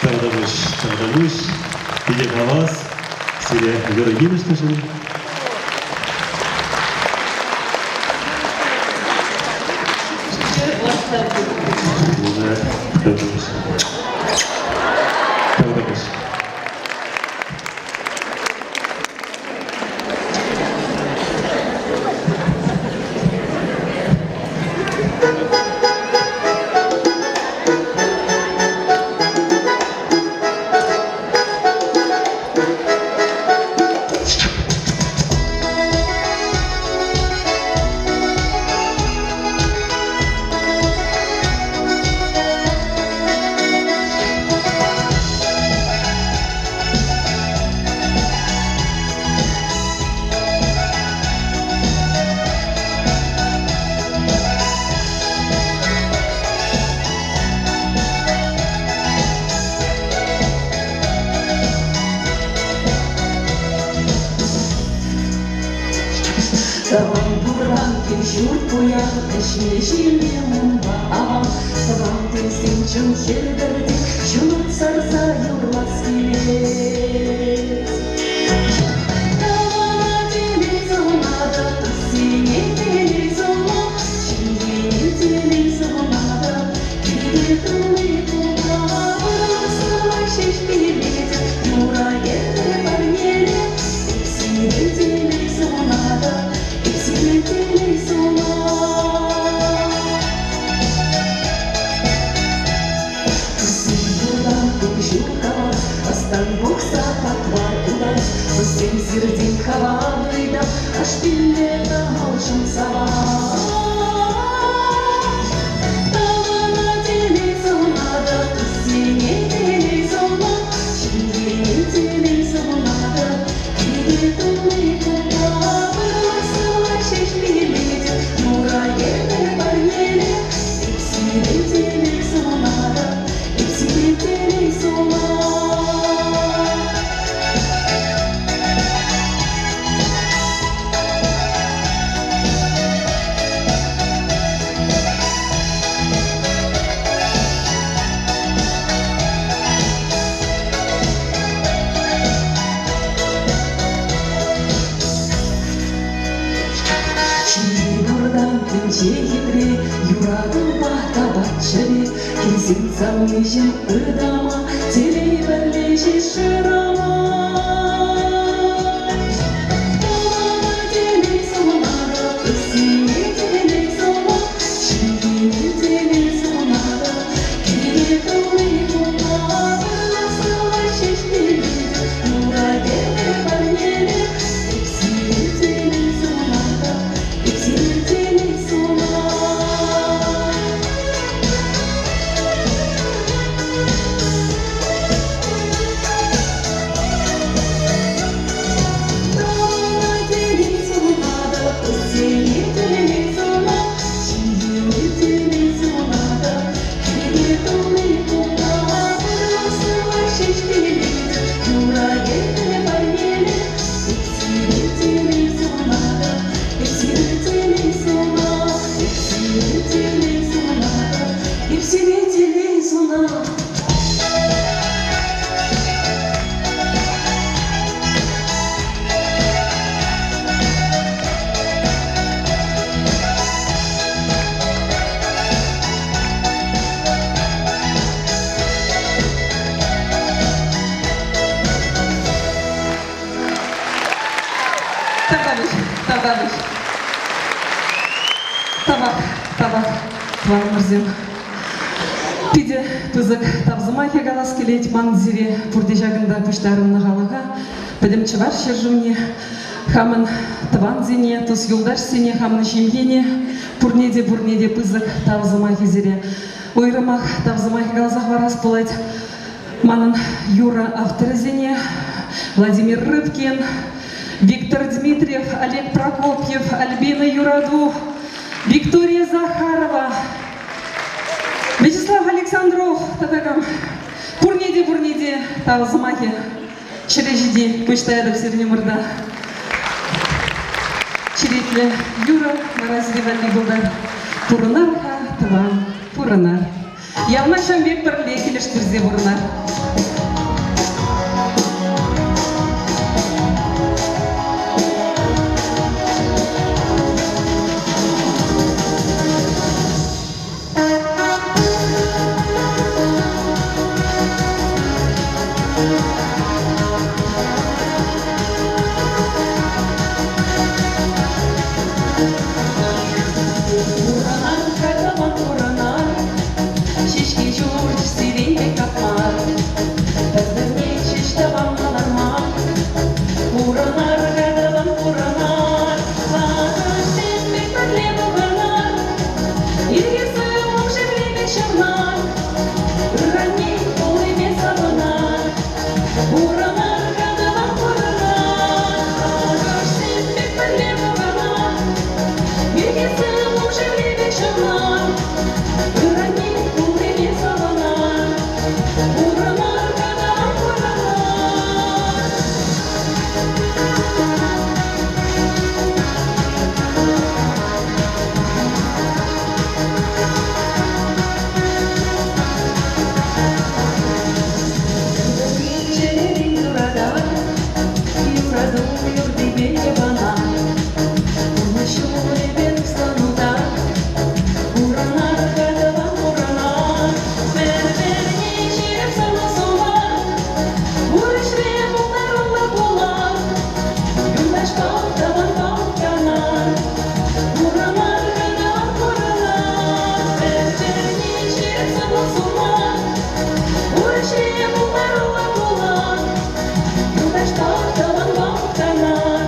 Тавтапуҫ, тавтапуҫ. Питӗ хавас сире юрӑ килӗшнӗшӗн. Тавтапуҫ. Тавтапуҫ. Тӑван пуран кил-ҫурт пуян, ӗҫме-ҫиме унпа аван. Тӑван тесен чун хӗпӗртет, ҫунат сарса юрлас килет. Тӑвана телей сунатӑп, туссене телей сунам, ҫемьене телей сунатӑп. Килте тулли пулма вырӑсла ҫеҫ пилетӗп, юра евӗр парнеле. Эп сире телей сунатӑп, эп сире телей сунам. Туссем пуртан куҫу хавас, ӑстан пухса патвар утас. Туссем сиртен хавал ыйтап, аш пилле кӑмӑлшӑн савап. Тӑвана телей сунатӑп, туссене телей сунап, ҫемьене телей сунатӑп. Килте тулли купа вырӑсла ҫеҫ пилетӗп, юра евӗр парнеле. Эп сире телей сунатӑп, эп сире телей сунап. Ҫил-юртан тӗнче хитре, юратупа тапать чӗре. Килсен савниҫӗм ытама, телей пӗрле ҫеҫ шырама. Тӑвана Тавтапуҫ. Тавах, тавах, тӑванӑмӑрсем. Питӗ пысӑк тав сӑмахӗ калас килет ман сире пурте ҫакӑнта пуҫтарӑннӑ халӑха, пӗтӗм Чӑваш ҫӗршывне, хамӑн тӑвансене, тус-юлташсене, хамӑн ҫемьене, пурне те, пурне те пысӑк тав сӑмахӗ сире. Уйрӑмах тав сӑмахӗ каласа хӑварас пулать манӑн юрӑ авторӗсене Владимир Рыбкин, Виктор Дмитриев, Олег Прокопьев, Альбина Юрату, Виктория Захарова, Вячеслав Александров тата кам. Пурне те, пурне те тав сӑмахӗ. Ҫӗре ҫити пуҫ таятӑп сирӗн умӑрта. Черетлӗ юрӑ вара сире валли пултӑр. Пурӑнар-ха, тӑван, пурӑнар. Ялна ҫав пек пӗрле килӗштерсе пурӑнар. Пурӑнан катаман пурӑнан, ҫеҫке ҫурт сирень пек капмар. Пӗр-пӗрне ҫеҫ тӑван ларман. Пурӑнар катаман пурӑнар, ватӑсем пек пӗрле пухӑнар. Ирхи шевле пек ҫӑвнар, ырани пулнипе савӑнар. Пурӑнар катаман пурӑнар, акӑшсем пек пӗрле пухӑнар. Ирхи шевле пек ҫӑвнар, ырани пулнипе савӑнар. Пурӑнар катаман пурӑнар. Чӗререн юратан, юрату юррипе йӑпанан. Пурнӑҫ ҫулӗпе тухсан утан, пурӑнар-ха тӑван, пурӑнар. Пӗр-пӗрне ҫирӗп сывлӑх сунар, пур ӗҫре пултаруллӑ пулар. Юлташпа, тӑванпа канар. Пурӑнар, канар, пурӑнар. Пӗр-пӗрне ҫирӗп сывлӑх сунар. Пур ӗҫре пултаруллӑ пулар. Юлташпа, тӑванпа канар.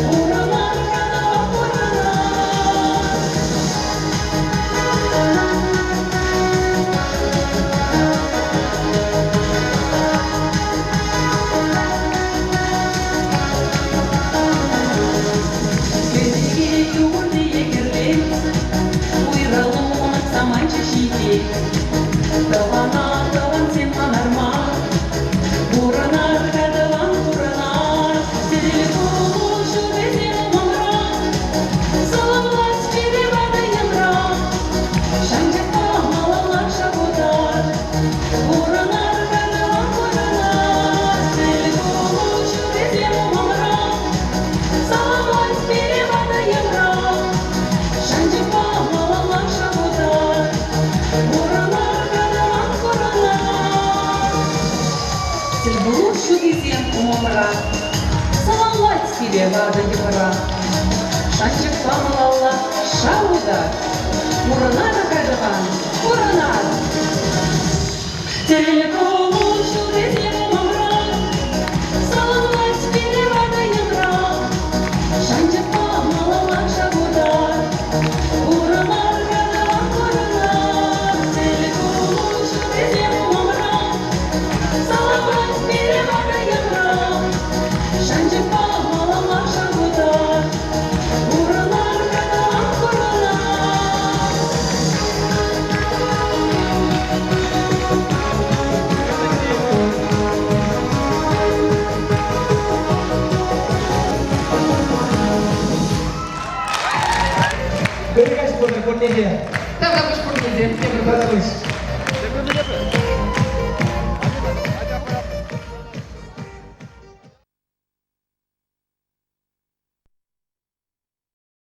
Пурӑнар, канар, пурӑнар. Кӗнеке юррие кӗрлет, уйрӑлу саманчӗ ҫитет. Тӑвана тӑвансем манар мар, пурӑнар-ха тӑван, пурӑнар. Тӗл пулу ҫутисем умра, саламлать пире ватӑ йӑмра. Шанчӑкпа малалла шав утар, пурӑнар-ха тӑван, пурӑнар. Тӗл пулу ҫутисем умра, саламлать пире ватӑ йӑмра. Шанчӑкпа малалла шав утар, пурӑнар-ха тӑван, пурӑнар. Тӗлпулу ҫутисем умӑмра, саламлать пире ватӑ йӑмра. Шанчӑкпа малалла шав утар, пурӑнар-ха тӑван, пурӑнар. Тӗл пулу ҫутисем умӑмра, саламлать пире ватӑ йӑмра. Шанчӑкпа малалла шав утар, пурӑнар-ха тӑван, пурӑнар. Тӗл пулу ҫутисем умӑмра, саламлать пире ватӑ йӑмра. Шанчӑкпа малалла шав утар, пурӑнар-ха тӑван, пурӑнар. Ырӑ каҫ пултӑр пурне те. Тавтапуҫ пурне те. Тепӗр Тавтапуҫ.